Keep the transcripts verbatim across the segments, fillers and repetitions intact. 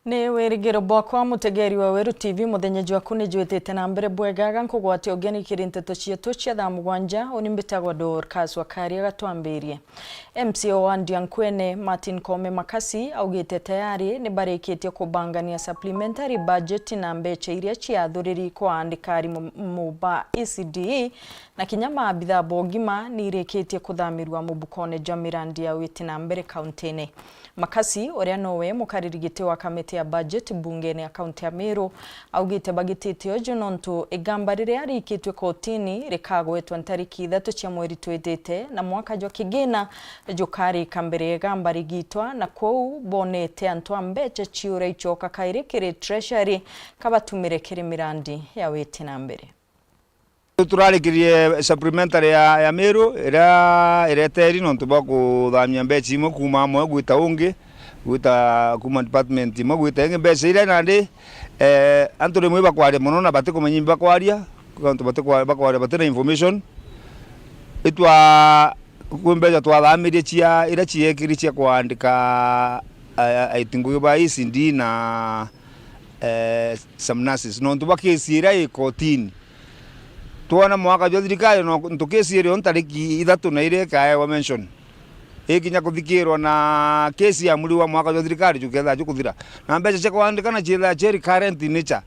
Ni wirigiro bwakwa, mutegeri wa Weru T V, muthenya jwaku ni jwitite na mbere bwega, ga nkugwatia ugeni kiri nteto cietu cia thaa mugwanja. Uni mbitagwa Dorcas Wakaria, gatwambirie. M C A wa Ndiankwene, Martin Koome Makasi, augite tayari ni barikitie kubangania supplementary budget na mbecha iria ciathuriri kwa andikari mu-, mu ba E C D E na kinya maabitha ba ugima ni irikitie kuthamirua mubukone jwa mirandi ya witi na mbere kauntine. Makasi, uria nowe mukariri giti wa kamiti ya budget bungene ya kaunti ya Meru, augite bagitite uju nontu igamba riria rikitwe kotini rikagwetwa ntariki ithatu cia mweri twitite, na mwaka jwa kigina jukarika mbere ya igamba rigitwa, na kwou bonete antu a mbecha ciura icoka kairi kiri treasury kabatumire kiri mirandi ya witi na mbere. Turarikirie supplementary ya, ya Meru, iria ireteri nontu bwa kuthamia mbecha imwe kuuma amwe gwita ungi, gwita kuuma department imwe gwita ingi. Mbecha iria nandi, eh, antu rimwe ibakwaria mono na batikumenya ibakwaria, antu batikwa-, bakwaria batina information. Itwa, kwi mbecha twathamirie cia, iria ciekiri cia kwandika, eh, aiti ngugi ba E C D na, eh, some nurses. Nontu bwa case iria i kotini. Twona mwaka jwa thirikari, no ntu kesi irio ntariki ithatu na iria ikaewa mention. Ikinya kuthikirwa na kesi ya muri wa mwaka jwa thirikari juketha jukuthira. Na mbecha cia kwandika na cietha cia recurrent in nature.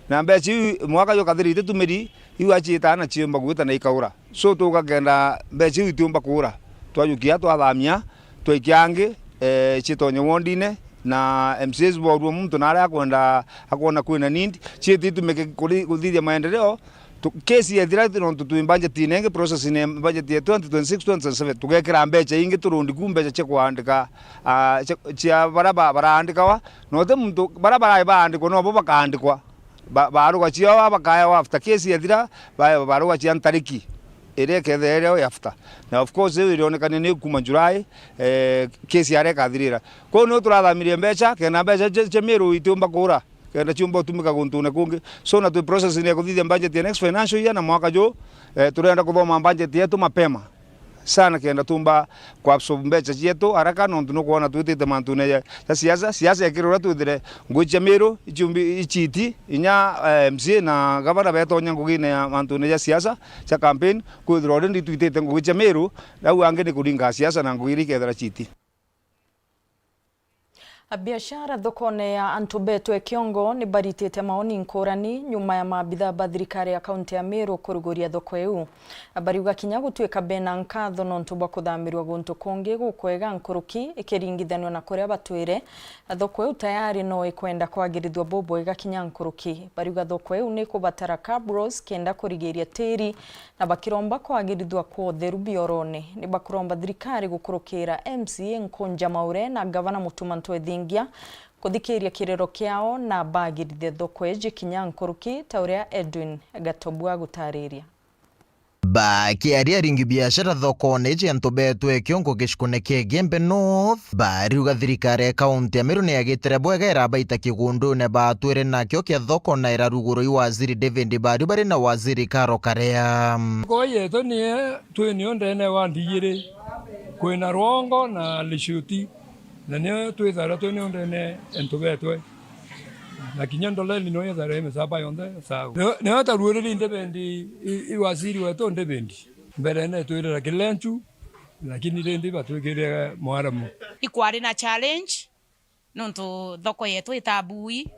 Na mbecha iu mwaka jukathira ititumiri, iu aciitaa na ciumba gwita na ikaura. So tugakenda mbecha iu itiumba kuura. Twajukia twathamia, twaikia angi, eh, citonye wondine, na M C As borua muntu naria akwenda, akwona kwina need, ciiti itumike kuri-, kuthithia maendeleo. Tu-, case yethira nontu twi budget inengi, process ine budget ya twenty twenty-six, twenty twenty-seven, tugekira mbecha ingi turundi ku mbecha cia kwandika, ah, cia, cia bara ba-, baraandikawa. Na uti muntu, bara barai baandikwa, nobo bakaandikwa. Ba-, baruga ciao bakaewa after case yethira, ba-, baruga cia ntariki iria ikethira iri after. Na of course, iu irionekania ni kuma July, eh, case yaria ikathirira. Kwou niu turathamirie mbecha, kenda mbecha cia, cia Meru itiumba kuura, kenda ciumba utumika guntune kungi. So, na twi process ya kuthithia budget ya next financial year na mwaka juu, eh, turenda kuthoma budget yetu mapema sana, kenda tumba ku absorb mbecha cietu haraka, nontu nukwona twitite mantune ja, ja siasa. Siasa ikiri uria twithire ngugi cia Meru, iciumbi, iciti, inya, eh, M C A na gavana betonya ngugine ya mantune ja siasa, cia campaign, kwithirwa already twitite ngugi cia Meru, nau angi ni kuringa siasa na ngugi iria ikethira citi. Abiashara thokone ya antu betwe Kiongo ni baritite maoni nkurani nyuma ya maabitha ba thirikari ya kaunti ya Meru kuruguria thoko iu. Bariuga kinya gutuika bena nkatho nontu bwa kuthamirua guntu kungi gukwega nkuruki ikiringithanua na kuria batwire, thoko iu tayari no ikwenda kwagirithua bubwega kinya nkuruki. Bariuga thoko iu ni ikubatara cabros kenda kurigiria tiri, na bakiromba kwagirithua kwa utheru biorone. Ni bakuromba thirikari gukurukira M C A Nkunja Maure na Gavana Mutuma Ntwethingia kuthikiria kiriro kiao na bagirithie thoko iji kinya nkuruki, ta uria Edwin Gatobu agutariria. Bakiaria aringi biashara thokone iji antu betwe Kiongo gicikune kia Igembe North, bariuga thirikari ya kaunti ya Meru ni yagitire bwega irabaita kigundune batwire nakio kia thoko na irarugurwa i waziri David Bariu bari na waziri Karo Karea. Thoko yetu ni twi nio ndene wa ndigiri, kwina rwongo na licuti, na nio twithaira twi nio ndene antu betwe, na kinya ndoleni no yethaira i misamba yonthe sawa. Nio, nio taruuriri David, i, i waziri wetu David. Mbere ne twirira Kilenchu, lakini rindi batwikirire Mwaramu. Ikwari na challenge, nontu thoko yetu itabui,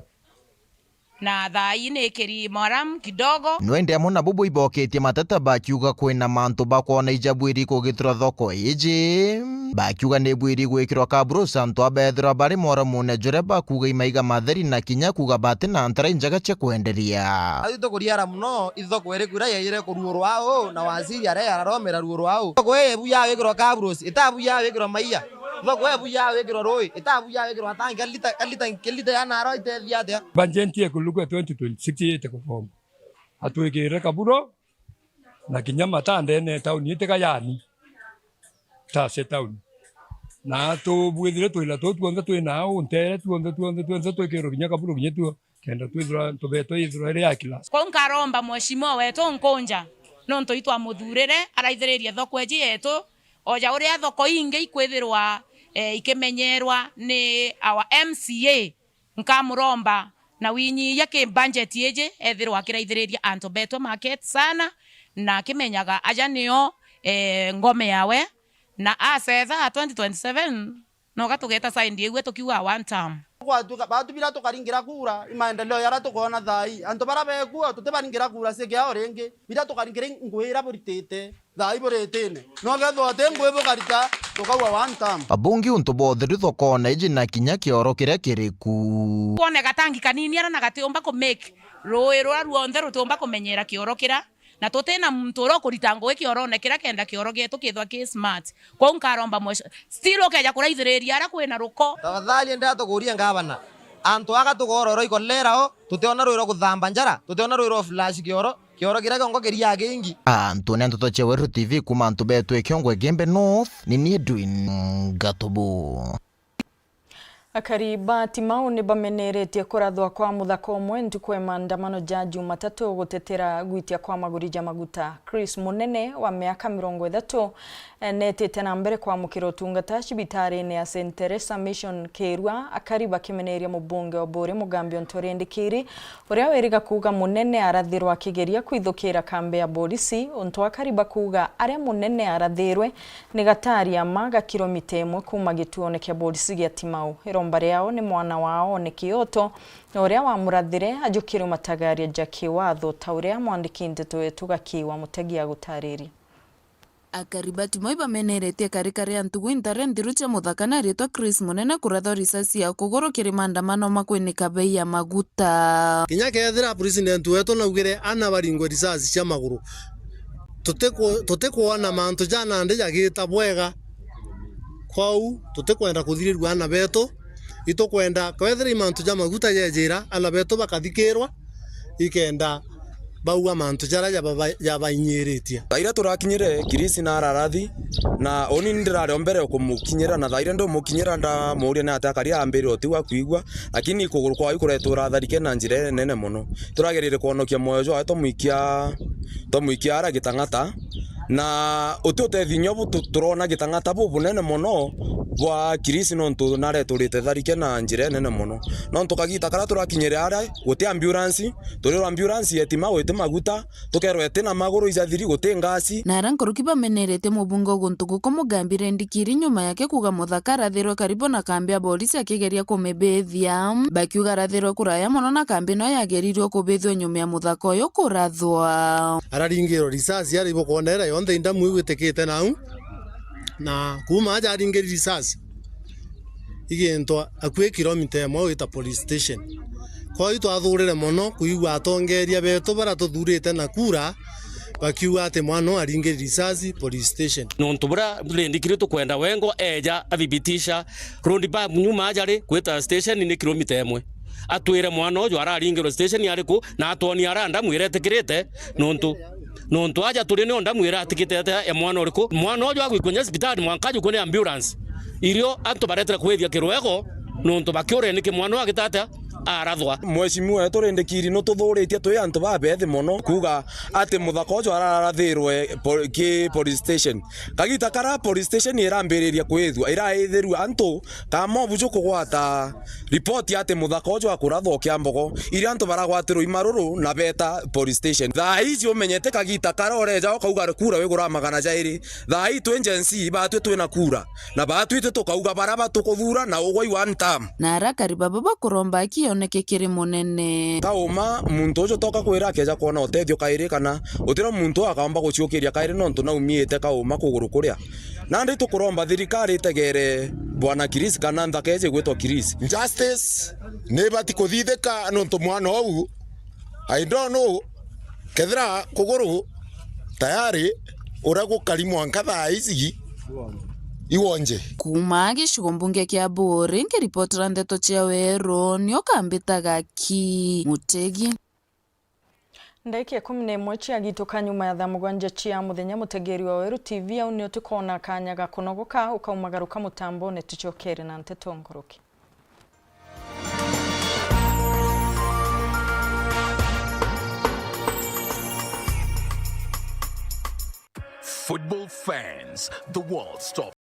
na thaa ii ni ikiri Mwaramu kidogo. No indi amwe nabo bo iboketie mateta bakiuga kwina mantu bakwona ijabwiri kugitira thoko iji, bakiuga ni bwiri gwikirwa kabros antu abethirwa bari Mwaramune juria bakuuga i maiga matheri na kinya kuuga bati na ntara injega cia kwenderia. Ithu tukuriara muno, ithoko iriku iria yaire kuruurwa au, na waziri aria araromera ruurwa au? Thoko ii ebu ya wikirwa kabros, itabu ya wikirwa maiya. Thoko ebu ya wikirwa rui, itabu ya wikirwa tangi, kalita, kalita, kalita ya naro itethia atia? Bajeti ya kulukwa twenty twenty-six yite kuthoma. Atwikirire kaburo, na kinya mata ndene tauni itiga yani. Tase tauni. Na tubwithire twila tuu tuonthe twina au, ntere tuonthe, tuonthe, tuonthe twikirwe kinya kaburo kinya tuo. Kenda twithirwa, tubetwe ithirwa iri ya class. Kwou nkaromba mheshimiwa wetu Nkunja, nontu itwamuthurire, araithiririe thoko iji yetu, o ja uria thoko ingi ikwithirwa, eh, ikimenyerwa ni our M C A. Nkamuromba na winyia ki budget iji ethirwa akiraithiriria antu betwe market sana, na akimenyaga aja nio, eh, ngome yawe, na acetha twenty twenty-seven, noga tugeta side iwe tukiuga one term. Gwatuika batu bira tukaringira kura, i maendeleo yara tukoona thaa ii. Antu bara bekua tutibaringira kura cia kiao ringi, bira tukaringira i ngui ira buritite. Thaa ii buritine. No kethirwa uti ngui bukarita, tukauga one term. Abungi untu bwa utheru thokone iji na kinya kioro kiria kiri ku. Kwone gatangi kanini ara na gatiumba ku make rui ruria ruonthe rutiumba kumenyera kioro kira, na tutina muntu uria ukurita ngui kiorone kira kenda kioro gietu kithwa ki smart. Kwou nkaromba mwesh-, still ukeja kuraithiriria ara kwina ruko. Tafadhali endera tukurie ngavana. Antu aga tugororo ikolera o, tutiona rui rwa kuthamba njara, tutiona rui rwa flush kioro. Kioro kiria kiongo kiriaga kingi. Antu ni Nteto cia Weru T V kuuma antu betu Ikiongwe Igembe North, ni ni Edwin Gatubu. Akari ba Timau ni bameneretie kurathwa kwa muthaka umwe ntuku ya maandamano ja Jumatatu gutetera gwitia kwa maguri ja maguta. Chris Munene wa miaka mirongo ithatu, eh, netite na mbere kwamukira utungata cibitarine ya Saint Teresa Mission Kirua, akari bakimeneria mubunge wa Buuri Mugambi Onturi Ndikiri, uria wiriga kuuga Munene arathirwa akigeria kwithukira kambi ya borisi, untu akari bakuuga aria Munene arathirwe ni gatari ya ma ga kilomita imwe kuuma gituone kia borisi gia Timau. Iromba riao ni mwana wao One Kioto, na uria wamurathire ajukirwe matagaria ja kiwatho, ta uria mwandiki nteto wetu Gaki wa Mutegi agutaririe. Akari ba Timau bameneretie karika ria ntugu intare nthiru cia muthaka na aritwa Chris Munene kurathwa risasi ya kuguru kiri maandamano ma kwinika bei ya maguta. Kinya kethira president wetu naugire ana baringwe risasi cia maguru, tutiku-, tutikwona mantu ja nandi jagita bwega. Kwou tutikwenda kuthirirua ana betu, itukwenda kwethira i mantu ja maguta jejira, ana betu bakathikirwa, ikenda baua mantu jaria jababa-, jabainyiritie. Thaa iria turakinyire, Kirisi na ararathi, na uni ndirari o mbere kumukinyira, na thaa iria ndumukinyira ndamuuria ni atia akari ambire uti wa kwigua, lakini kuguru kwawe kuretwe uratharike na njira inene mono. Turagerire kwonokia mwoyo jwawe twamwikia, twamwikia ara Gitang'ata, na uti utethio inya bu tu-, turona Gitang'ata bubunene mono bwa Kirisi, nontu nareturite tharike na njira inene mono. Nontu kagita karia turakinyire aria, guti ambulance, turirwa ambulance yetima witi maguta, tukerwa iti na maguru ijathiri, guti ngasi. Na aria nkuruki bameneretie mubunge o guntu guku Mugambi Ndikiri nyuma yake kuuga muthaka arathirwe karibu na kambi ya borisi akigeria kumibithia, bakiuga arathirwe kuraya mono na kambi no yagerirwe kubithua nyuma ya muthaka uyu kurathwa. Araringirwe risasi ari bukonera yonthe indamu igwitikite nau, na kuuma aja aringiri risasi igintwa akui kilomita imwe gwita police station. Kwou twathurire mono kwigua atongeria betu baria tuthurite na kura bakiuga ati mwana uu aringiri risasi police station. Nontu buria Ndikiri tukwenda wengwa eja athibitisha road ba nyuma aja ri gwita station ni kilomita imwe. Atwire mwana uju araringirwe station ariku, na atwonie ara ndamu iria itikirite, nontu, nontu aja turi nio ndamu iratikite atia ya mwana uriku. Mwana uju agwikua nya cibitari mwanka ajukue ni ambulance. Irio antu baretire kwithia kirwego, nontu bakiuria niki mwana uyu agita atia arathwa. Mheshimiwa wetu Rindikiri nututhuritie twi antu babethi mono kuuga ati muthaka uju ararathirwe po-, ki police station. Kagita kara police station irambiriria kwithua, iraithirua antu kama ubu jukugwata ripoti ati muthaka uju akurathwa ukiambogo, iria antu baragwatirwe i maruru na beta police station. Thaa iji umenyete kagita kara ureja ukauga kura wigura magana jairi. Thaa ii twi Gen Z, batwi twina kura, na batwi twi tukauga bara batukuthura na ugwe i one term. Na arakari baba bakuromba aki yoneke kiri munene. Kauma muntu uju toka kwira akeja kwona utethio kairi, kana utira muntu akaomba guciukiria kairi, nontu naumiite kauma kuguru kuria. Nandi tukuromba thirikari itegere bwana Chris kana nthaka iji gwitwa Chris. Justice ni ibati kuthithika nontu mwana uu, I don't know, kethira kuguru tayari uria gukari mwanka thaa iji iwonje. Kuuma gicigo mbunge kia Buuri, nkiripotera ndeto cia Weru, nio kambitaga Ki Mutegi. Ndagika ikumi na imwe ciagituka nyuma ya thaa mugwanja cia muthenya, mutegeri wa Weru T V, au nio tukona kanya ga kunogoka, ukaumagaruka mutambone, tucokere na nteto nkuruki. Football fans, the world stops.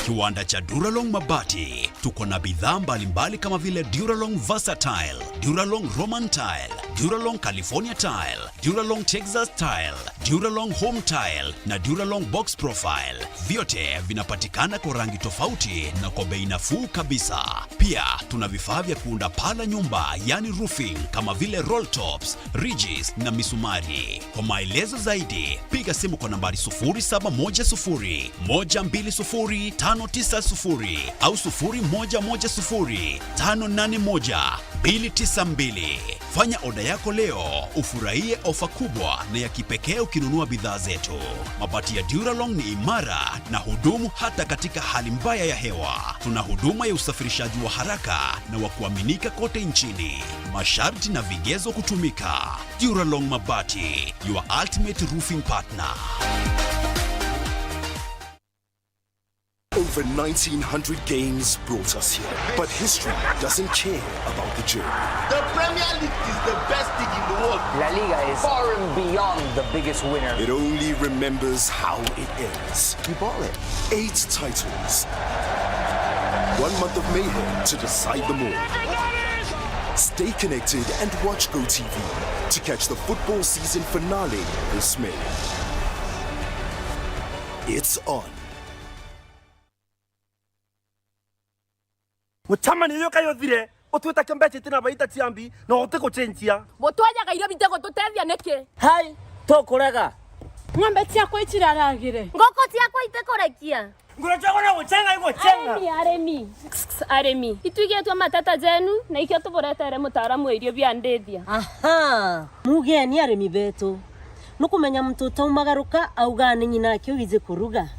Kiwanda cha Duralong Mabati. Tuko na bidhaa mbalimbali kama vile Duralong Versatile, Duralong Roman Tile, Duralong California Tile, Duralong Texas Tile, Duralong Home Tile na Duralong Box Profile. Vyote vinapatikana kwa rangi tofauti na kwa bei nafuu kabisa. Pia tuna vifaa vya kuunda paa la nyumba, yani roofing, kama vile roll tops, ridges na misumari. Kwa maelezo zaidi, piga simu kwa nambari sufuri saba moja sufuri, moja mbili sufuri, tano tisa sufuri au sufuri moja moja sufuri, tano nane moja, mbili tisa mbili. Fanya oda yako leo, ufurahie ofa kubwa na ya kipekee ukinunua bidhaa zetu. Mabati ya Duralong ni imara na hudumu hata katika hali mbaya ya hewa. Tuna huduma ya usafirishaji wa haraka na wa kuaminika kote nchini. Masharti na vigezo kutumika. Duralong Mabati, your ultimate roofing partner. Over nineteen hundred games brought us here, but history doesn't care about the journey. The Premier League is the best league in the world. La Liga is far and beyond the biggest winner. It only remembers how it ends. You bought it. Eight titles. One month of mayhem to decide them all. Stay connected and watch GoTV to catch the football season finale this May. It's on. Mutamani uyu kayo thire, utwita kio mbeca itina baita ciambi, na utigucenjia. Butwajaga irio bitigututethia niki? Hai, tukurega. Ng'ombe ciakwa iciraragire. Nguku ciakwa itikurekia. Nguru ciakwa no gucenga igucenga. Arimi, arimi. Arimi. Itwigitwe mateta jenu, na ikio tuburetere mutaaramu wa irio bia ndithia. Aha. Mugeni arimi betu. Nukumenya muntu utaumagaruka augaa ni ng'ina ake wiji kuruga.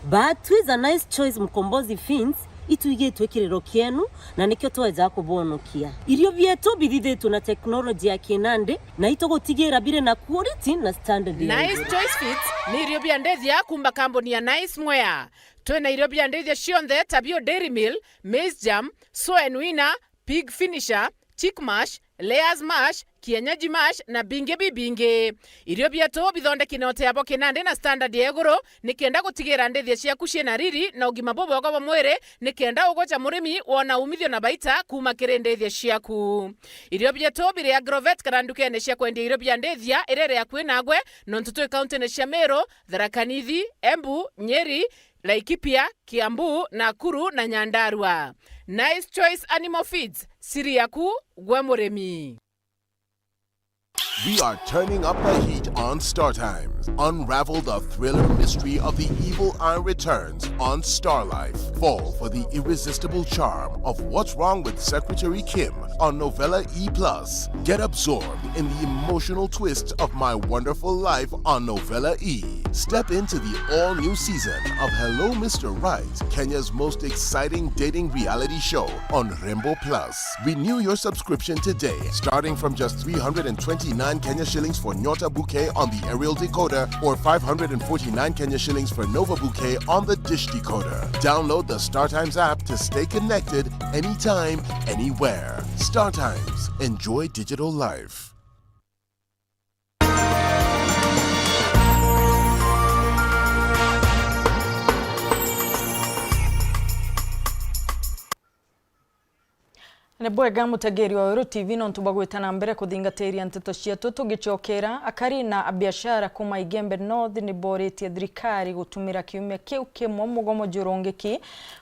But twiza Nice Choice Mkombozi Feeds, itwigitwe kiriro kienu, na nikio tweja kubonokia. Irio bietu bithithitwe na teknoloji ya kinandi, na itugutigira biri na quality na standard ya Nice iguru. Choice Feeds ni irio bia ndithia kuuma kambuni ya Nice Mwea. Twina irio bia ndithia cionthe ta bio Dairy Meal, Maize Germ, Soen Winner, Pig Finisher, Chick Mash, Layers Mash, Kienyeji Mash na bingi bibingi. Irio bietu bithondeki na uteabo kinandi na standard ya iguru, nikenda gutigira ndithia ciaku ciina riri na ugima bubwega bwa mwiri, nikenda ugoja murimi wona umithio na baita kuuma kiri ndithia ciaku. Irio bietu biri Agrovet kana ndukene cia kwendia irio bia ndithia iria iri akui nagwe, nontu twi kauntine cia Meru, Tharaka Nithi, Embu, Nyeri, Laikipia, Kiambu, Nakuru na Nyandarua. Nice Choice Animal Feeds, siri yaku gwe murimi. We are turning up the heat on Star Times. Unravel the thriller mystery of the Evil Eye Returns on Star Life. Fall for the irresistible charm of What's Wrong with Secretary Kim on Novella E plus. Get absorbed in the emotional twists of My Wonderful Life on Novella E. Step into the all-new season of Hello Mister Right, Kenya's most exciting dating reality show on Rembo Plus. Renew your subscription today, starting from just three hundred and twenty-nine Kenya shillings for Nyota Bouquet on the aerial decoder or five hundred and forty-nine Kenya shillings for Nova Bouquet on the dish decoder. Download the StarTimes app to stay connected anytime, anywhere. StarTimes. Enjoy digital life. Ni bwega mutegeri wa Weru T V nontu bwa gwita na mbere kuthingatiria nteto cietu. Tugicokera, akari na abiashara kuuma Igembe North ni boritie thirikari gutumira kiumia kiu kimwe mugomo jurungiki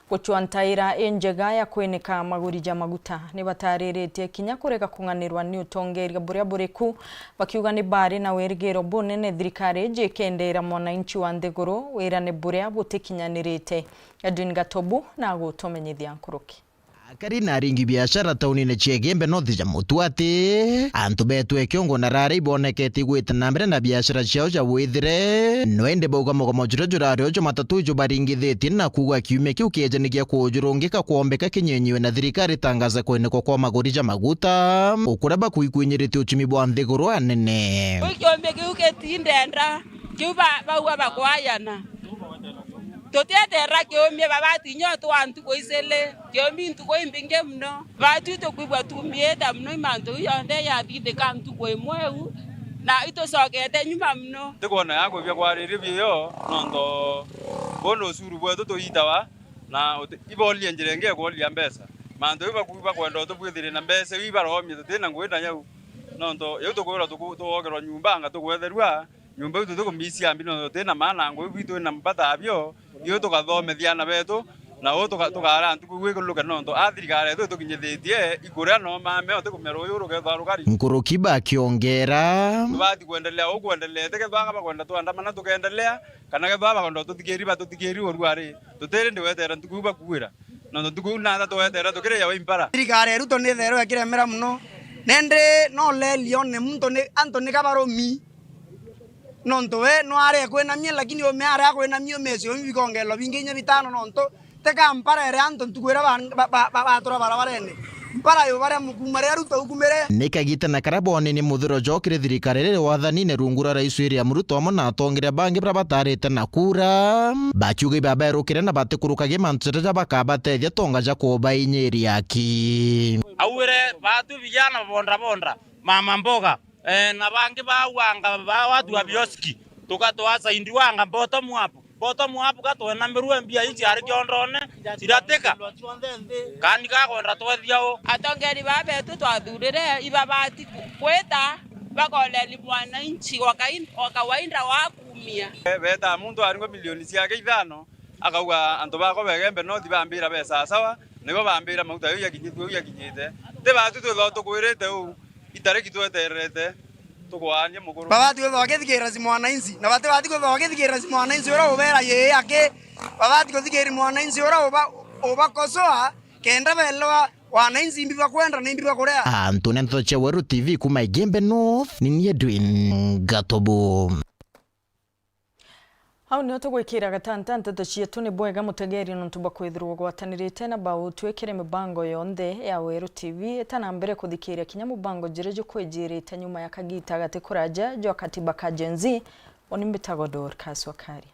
gucua ntaira injega ya kwinika maguri ja maguta. Ni batariritie kinya kurega kung'anirwa ni utongeria buria buri ku, bakiuga ni bari na wirigiro bunene thirikari iji ikendera mwananchi wa nthiguru wirane buria butikinyanirite. Edwin Gatobu na agutumenyithia nkuruki. Akari na aringi biashara taunine cia Igembe North ja Mutua ati antu beetwe kiongo na rari ibonekete igwite na mbere na biashara ciao ja withire, no indi bauga mugomo juria jurari uju matatu jubaringithitie na kuuga kiumia kiu kiejanikia kujurungika kwombeka kinyenyiwe na thirikari itangaze kwinikwa kwa maguri ja maguta, ukuria bakuikwinyiritie uchumi bwa nthiguru anene. Kiumia kiu gitindenda, kiu ba-, bauga bakwayana. Tutieterera kiumia, babati nyo twa ntuku icili, kiumi ntuku imbingi muno. Batwi tukwigua tumiite muno, i mantu iu yonthe yathithika ntuku imwe iu, na itucokete nyuma muno. Tikwona ya kwibia kwariri bio, nontu buu ni ucuru bwetu tuitawa, Na uti-, ibolie njira ingi ya kwolia mbeca. Mantu jau baku-, bakwenda utubwithirie na mbeca iu ibaromie, tutina ngugi na jau. Nontu jau tukwirwa tuku-, tugokerwa nyumba anga tugwetherua, nyumba iu tutikumisia mbi, nontu tutina maana ngugi, bitu twina mbata abio, iu tukathomethia aana betu, na uu tuka-, tukaara ntuku igwe ikuruke, nontu a thirikari yetu itukinyithitie ikuria no mame, utikumerwa uyu urukethwa rukari. Nkuruki bakiongera. Tubati kwendelea uu kwendelete, kethwa anga bakwenda twandamana tukendelea, kana kethwa bakwenda tuthikiri, batuthikiri urua ri, tutiri ndi wetera ntuku iu bakuira, nontu ntuku iu nata twetera tukirijawa impara. Thirikari ya Ruto ni therwe ikiremera muno, nendi no lelione muntu ni, antu ni kabaromi. Nontu we no aria ekwinamia, lakini ume aria akwinamia umesi umi bikongelwa bingi inya bitano, nontu ti ka mpara iria antu ntuku iria ba-, ba-, ba-, ba-, batura barabarene. Mpara yo baria mukuma riria Ruto ukumire. Ni kagita na karia boni ni muthiro jo kiri thirikari iri wathanine rungu rwa Rais William Ruto amwe na atongeria bangi baria batarite na kura. Bakiuga ibaberukire na batikurukagia mantu jaria jabakabatethia tonga ja kubainyiria aki. Augire batu vijana bondabonda, mama mboga, eh, na bangi bauanga ba watu wa bioski, tuka-, twasaidiwanga bottom up. Bottom up ka twenamirue mbia iji ari kiondone, ciratika. Kani gakwenda twethia u? Atongeri baa betu twathurire ibabati ku-, kwita bakoreni mwananchi wa kai-, wa kawaida wa kumia. Betaa muntu aringwa milioni ciake ithano, akauga, "Antu bakwa ba Igembe North bambira be sawasawa, nibo bambira mauta jau jakinyitue au jakinyite." Ti batu twithwa tukwirite uu, itariki twetererete, tukwaania mukuru. Babati kwithwa bakithikirira si mwananchi, na batibati kwithwa bakithikirira si mwananchi uria ubera yii aki. Babati kuthikirira mwananchi uria uba-, ubakosoa, kenda belewa wananchi imbi bakwenda na imbi bakuria. Antu ni nteto cia Weru T V kuma Igembe North, ni ni Edwin Gatobu. Au nio tugwikira gatanta nteto cietu. Ni bwega mutegeri nontu bwa kwithirwa ugwatanirite na bau twikire mibango yonthe ya Weru T V. Eta na mbere kuthikiria kinya mubango juria jukwijirite nyuma ya kagita gati kuraja jwa katiba ka Gen Z. Uni mbitagwa Dorcas Wakaria.